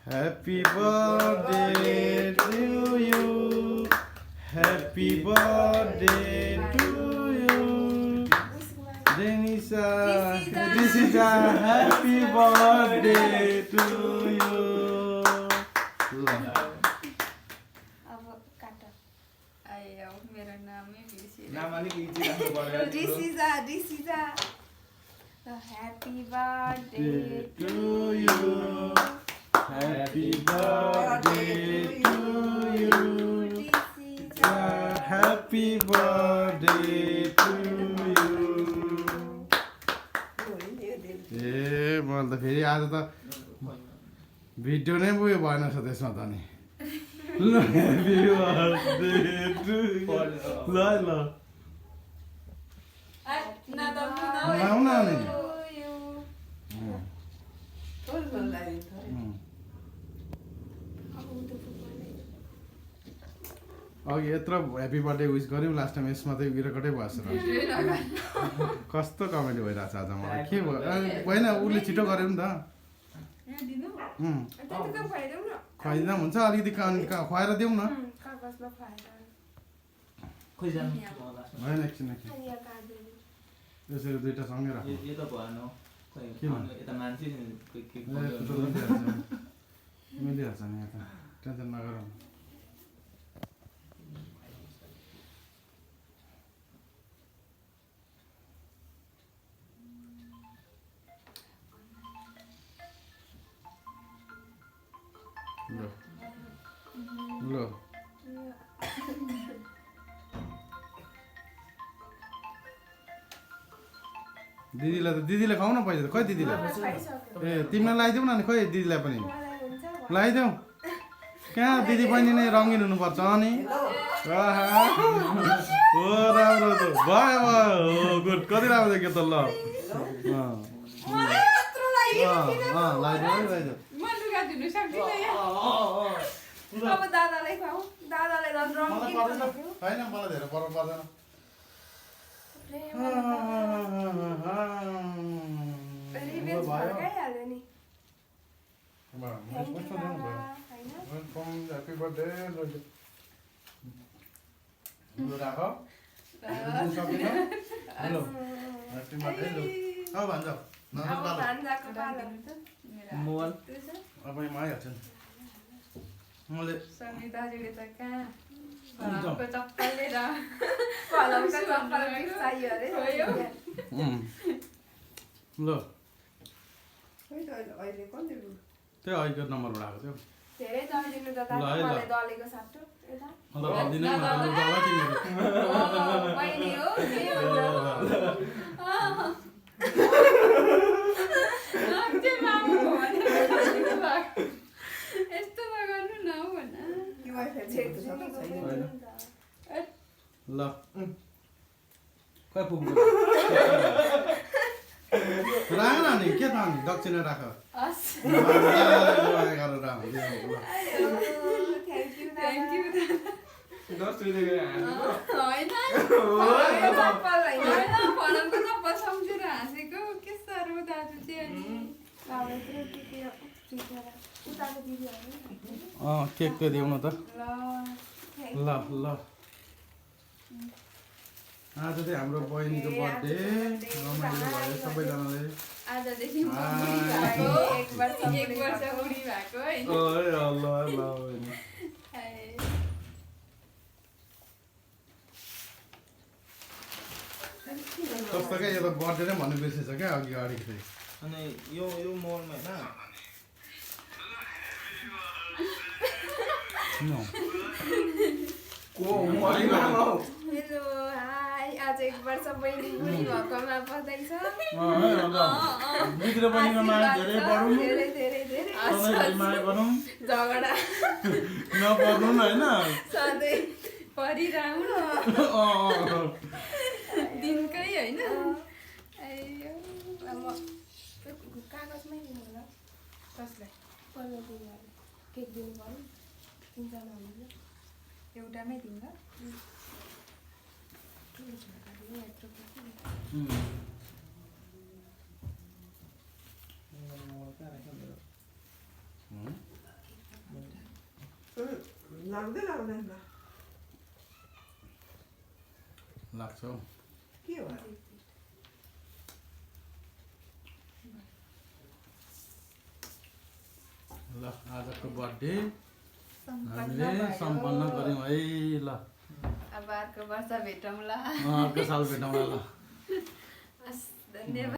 Happy birthday to you. Happy birthday to you. Denisa, this is a happy birthday to you. अब काट आयो मेरो नामै बिर्सिएर नाम अलिक इजी राख्नु पर्यो दिसिजा Happy birthday To you. Happy birthday to you. Disija Happy birthday to you. ए मलाई त फेरि आज त भिडियो नै पुग्यो भएन छ त्यसमा त नि ल ह्याप्पी बर्थडे टु ल ल लाउन नि अघि यत्रो ह्याप्पी बर्थडे विस गऱ्यौँ लास्ट टाइम यसमा त रेकर्डै भएछ र कस्तो कमेडी भइरहेछ आज मलाई के भयो होइन उसले छिटो गऱ्यो नि त खुवाइदिँदा हुन्छ अलिकति खुवाएर दिउँ न खोइ जानु होइन एकछिन यसरी दुइटा सँगै राख्नु यो त भएन हौ खोइ किन? यता मान्छे के मिलिहाल्छ नि यता टेन्सन नगर ल ल दिदीलाई खुवाउन पैसा त खै दिदीलाई ए तिमीलाई लगाइदेऊ न खोइ दिदीलाई पनि लगाइदेऊ कहाँ दिदी बहिनी नै रङ्गिन हुनुपर्छ अनि हो राम्रो त भयो भयो हो गुड कति राम्रो देखियो त ल लगाइदेऊ लगाइदेऊ म लुगा धुनु सक्दिनँ यहाँ अब दादालाई खुवाऊ दादालाई त मलाई पर्दैन होइन मलाई धेरै पर्नु पर्दैन रिभेन्ज फर्काइहाल्यो नि ह्याप्पी बर्थडे राख सकिन हेलो ह्याप्पी बर्थडे लु अब भन्छ अब भान्जाको पालो मोबाइल अब यहाँ आइहाल्छ नि मैले समी दाजुले त कहाँ फलामको चप्पलले र फलामको चप्पल चाहियो अरे खोयो। ल अहिले कति त्यो अहिलेको नम्बरबाट आएको थियो धेरै दलिदिनु त ल है ल। मलाई दलेको साटो यता अन्त भनिदिनु नि दबाई तिमीहरू बहिनी हो के हो नाच्चे मामु हो भने यस्तो गर्नु न हो भन्न ल खै पुग्नु राख न नि के त अनि दक्षिणा राख हस् गरेर थ्याङ्क यू होइन चप्पल होइन होइन फलामको चप्पल सम्झेर हाँसेको के साह्रो दाजु चाहिँ अनि उताको दिदीहरू केक त दिउँ न त ल ल ल आज चाहिँ हाम्रो बहिनीको बर्थडे रमाइलो भयो सबैजनाले आजदेखि एक वर्ष बुढी भएको होइन ल कस्तो क्या यो त बर्थडे नै भन्नु बिर्सेछ क्या अघि अगाडि चाहिँ अनि यो मोबाइलमा हेलो हाई आज एक वर्ष बहिनी बुढी भएकोमा बधाई छ दिदीले बहिनीको माया धेरै बढौँ धेरै धेरै धेरै सधैँ माया गरौँ झगडा नपर्नु होइन सधैँ परिरहनु दिनकै होइन आइयो म कागजमै दिनु होला कसलाई पल्लो दिनु केक दिनु पऱ्यो तिनजना हामीले एउटामै दिन्छ यत्रो लाग्दै लाग्दैन त लाग्छ हौ। के हो ल आजको बर्थडे सम्पन्न हामीले भयो। सम्पन्न गऱ्यौँ है ल अब अर्को वर्ष भेटौँला अर्को साल भेटौँला ल हस्, धन्यवाद।